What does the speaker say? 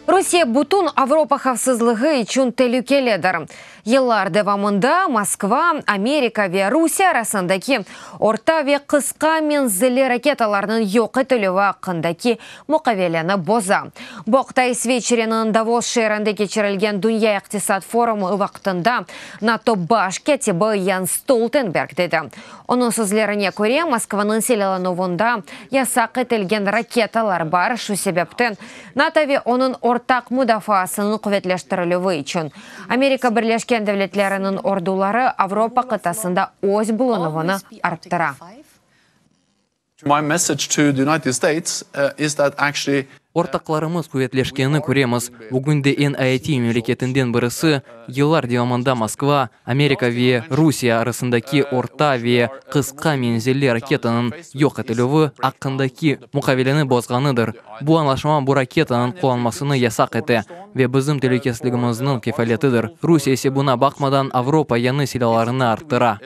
Rusiye bütün Avropa havfsızlığı içün telükelidir. Yıllar devamında Moskva, Amerika ve Rusiye arasındaki orta ve qısqa menzilli raketalarnıñ yoq etilüvi aqqındaki muqaveleni boza. Bu aqta İsveçreniñ Davos şeerinde keçirilgen Dünya iqtisat forumı vaqtında NATO baş kâtibi Jens Stoltenberg dedi. Onıñ sözlerine köre, Moskvanıñ silâlanuvında yasaq etilgen raketalar bar, şu sebepten NATO ve onıñ ortaq mudafaasınıñ quvetleştirilüvi içün Amerika Birleşken Devletleriniñ orduları Avropa qıtasında öz bulunuvını arttıra. My message to the United States is that actually. Ortaqlarımız quvetleşkenini köremiz. Bugün de eñ ayatiy memleketinden birisi, yıllar devamında Moskva, Amerika ve Rusiye arasındaki orta ve qısqa menzilli raketanıñ yoq etilüvi aqqındaki muqaveleni bozğanıdır. Bu añlaşma bu raketanıñ qullanmasını yasaq ete ve bizim telükesizligimizniñ kefaletidir. Rusiye ise buña baqmadan Avropa yañı silâlarını arttıra.